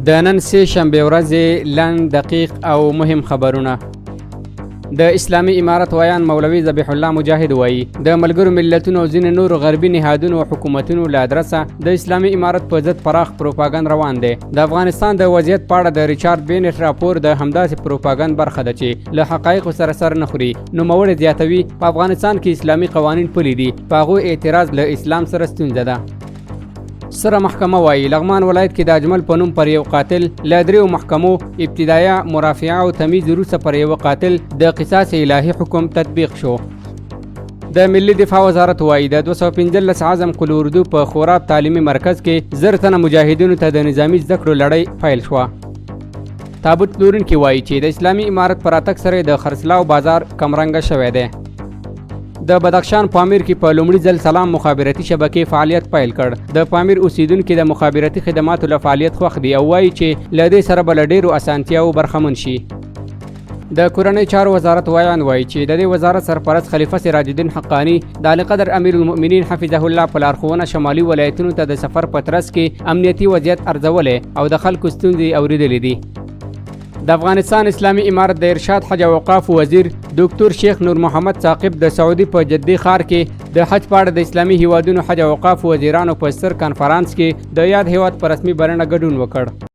د نن سه شنبه ورځې لنډ، دقیق او مهم خبرونه. د اسلامي امارت ویاند مولوي ذبیح الله مجاهد وایي، د ملګرو ملتونو او ځینې نورو غربي نهادونو او حکومتونو له ادرسه د اسلامي امارت په ضد پراخ پروپاګند روان دی. د افغانستان د وضعیت په اړه د ریچارد بینټ راپور د همداسې پروپاګند برخه ده چې له حقایقو سره سر نه خوري. نوموړی زیاتوي، په افغانستان کې اسلامي قوانین پلي دي، په هغو اعتراض له اسلام سره ستونزه ده. سره محکمه وایي، لغمان ولایت کې د اجمل په نوم پر یو قاتل له دریو محکمو ابتدایه، مرافعه او تمیز وروسته پر یوه قاتل د قصاص الهي حکم تطبیق شو. د ملي دفاع وزارت وایي، د 215 عزم قول اردو په خوراب تعلیمي مرکز کې 1000 تنه مجاهدینو ته د نظامي زده کړو لړۍ پیل شوه. تابوت پلورونکي وایي چې د اسلامي امارت پر راتګ سره د خرڅلاو بازار کمرنګه شوی دی. د بدخشان پامیر کې په لومړي ځل سلام مخابراتي شبکې فعالیت پیل کړ. د پامیر اوسیدونکي د مخابراتي خدماتو له فعالیت خوښ دي او وایي چې له دې سره به له ډېرو اسانتیاوو برخمن شي. د کورنۍ چارو وزارت ویاند وایي چې د دې وزارت سرپرست خلیفه سراج الدین حقاني د عالیقدر امیر المؤمنین حفظه الله په لارښوونه شمالي ولایتونو ته د سفر په ترڅ کې امنیتي وضعیت ارزولی او د خلکو ستونزې اورېدلې دي. د افغانستان اسلامي امارت د ارشاد، حج او اوقاف وزیر دکتور شیخ نور محمد ثاقب د سعودي په جدي ښار کې د حج په اړه د اسلامي هیوادونو حج او اوقاف وزیرانو په ستر کانفرانس کې د یاد هیواد په رسمي بلنه ګډون وکړ.